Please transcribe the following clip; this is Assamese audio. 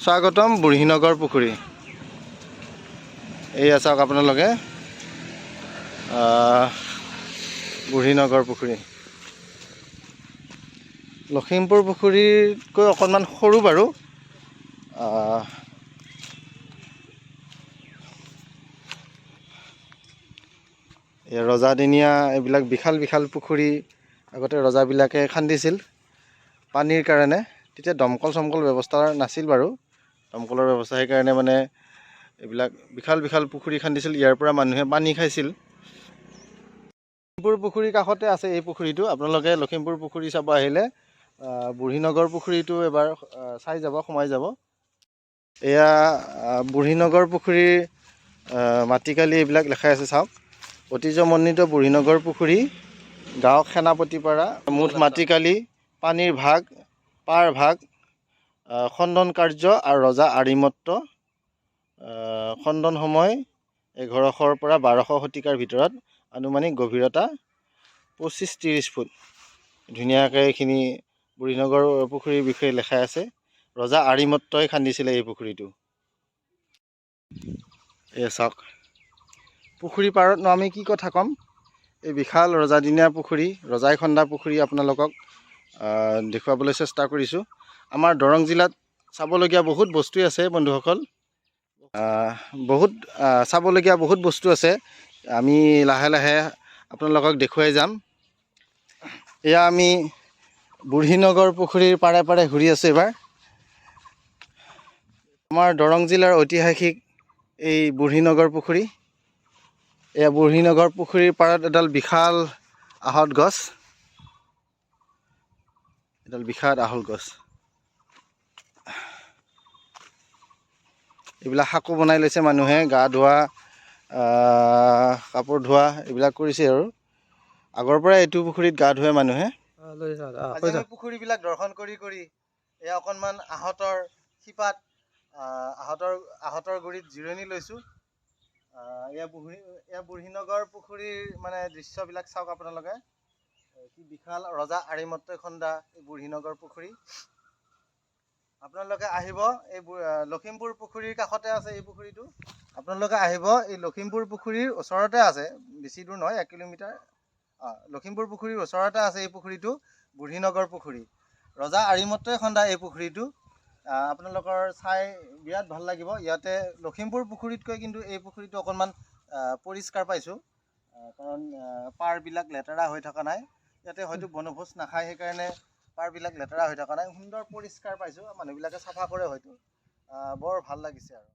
স্বাগতম বুঢ়ীনগৰ পুখুৰী। এইয়া চাওক আপোনালোকে, বুঢ়ীনগৰ পুখুৰী লখিমপুৰ পুখুৰীতকৈ অকণমান সৰু বাৰু। এই ৰজাদিনীয়া এইবিলাক বিশাল বিশাল পুখুৰী আগতে ৰজাবিলাকে খান্দিছিল পানীৰ কাৰণে। তেতিয়া দমকল চমকল ব্যৱস্থা নাছিল বাৰু, দমকলৰ ব্যৱস্থা, সেইকাৰণে মানে এইবিলাক বিশাল বিশাল পুখুৰী খান্দিছিল। ইয়াৰ পৰা মানুহে পানী খাইছিল। লখিমপুৰ পুখুৰীৰ কাষতে আছে এই পুখুৰীটো। আপোনালোকে লখিমপুৰ পুখুৰী চাব আহিলে বুঢ়ীনগৰ পুখুৰীটো এবাৰ চাই যাব, সোমাই যাব। এয়া বুঢ়ীনগৰ পুখুৰীৰ মাটিকালি এইবিলাক লেখাই আছে চাওক। ঐতিহ্যমণ্ডিত বুঢ়ীনগৰ পুখুৰী, গাঁও সেনাপতিপাৰা, মুঠ মাটিকালি, পানীৰ ভাগ, পাৰ ভাগ, খণ্ডন কাৰ্য আৰু ৰজা আৰিমত্ত। খণ্ডন সময় 1100ৰ পৰা 1200 শতিকাৰ ভিতৰত, আনুমানিক গভীৰতা 25-30 ফুট। ধুনীয়াকৈ এইখিনি বুঢ়ীনগৰ পুখুৰীৰ বিষয়ে লেখাই আছে। ৰজা আৰিমত্তই খান্দিছিলে এই পুখুৰীটো। এয়া চাওক, পুখুৰী পাৰতনো আমি কি কথা ক'ম। এই বিশাল ৰজাদিনীয়া পুখুৰী, ৰজাই খন্দা পুখুৰী আপোনালোকক দেখুৱাবলৈ চেষ্টা কৰিছোঁ। আমাৰ দৰং জিলাত চাবলগীয়া বহুত বস্তুৱেই আছে বন্ধুসকল। বহুত চাবলগীয়া বহুত বস্তু আছে। আমি লাহে লাহে আপোনালোকক দেখুৱাই যাম। এয়া আমি বুঢ়ীনগৰ পুখুৰীৰ পাৰে পাৰে ঘূৰি আছোঁ এইবাৰ। আমাৰ দৰং জিলাৰ ঐতিহাসিক এই বুঢ়ীনগৰ পুখুৰী। এয়া বুঢ়ীনগৰ পুখুৰীৰ পাৰত এডাল বিশাল আহঁত গছ, এডাল বিশাল আহঁত গছ। এইবিলাক সাঁকো বনাই লৈছে মানুহে, গা ধোৱা, কাপোৰ ধোৱা এইবিলাক কৰিছে। আৰু আগৰ পৰাই এইটো পুখুৰীত গা ধোৱে মানুহে। আজি আমি পুখুৰীবিলাক দৰ্শন কৰি কৰি এয়া অকণমান আহঁতৰ শিপাত, আহঁতৰ গুৰিত জিৰণি লৈছোঁ। এয়া বুঢ়ীনগৰ পুখুৰীৰ মানে দৃশ্যবিলাক চাওক আপোনালোকে। কি বিশাল ৰজা আৰিমত্তই খন্দা এই বুঢ়ীনগৰ পুখুৰী। আপোনালোকে আহিব, এই লখিমপুৰ পুখুৰীৰ কাষতে আছে এই পুখুৰীটো। আপোনালোকে আহিব, এই লখিমপুৰ পুখুৰীৰ ওচৰতে আছে, বেছি দূৰ নহয়, 1 কিলোমিটাৰ। লখিমপুৰ পুখুৰীৰ ওচৰতে আছে এই পুখুৰীটো, বুঢ়ীনগৰ পুখুৰী। ৰজা আৰিমত্তই খন্দা এই পুখুৰীটো। আপোনালোকৰ চাই বিৰাট ভাল লাগিব। ইয়াতে লখিমপুৰ পুখুৰীতকৈ কিন্তু এই পুখুৰীটো অকণমান পৰিষ্কাৰ পাইছোঁ, কাৰণ পাৰবিলাক লেতেৰা হৈ থকা নাই। ইয়াতে হয়তো বনভোজ নাখায়, সেইকাৰণে পাৰবিলাক লেতেৰা হৈ থকা নাই। সুন্দৰ পৰিষ্কাৰ পাইছোঁ, মানুহবিলাকে চাফা কৰে হয়তো। বৰ ভাল লাগিছে আৰু।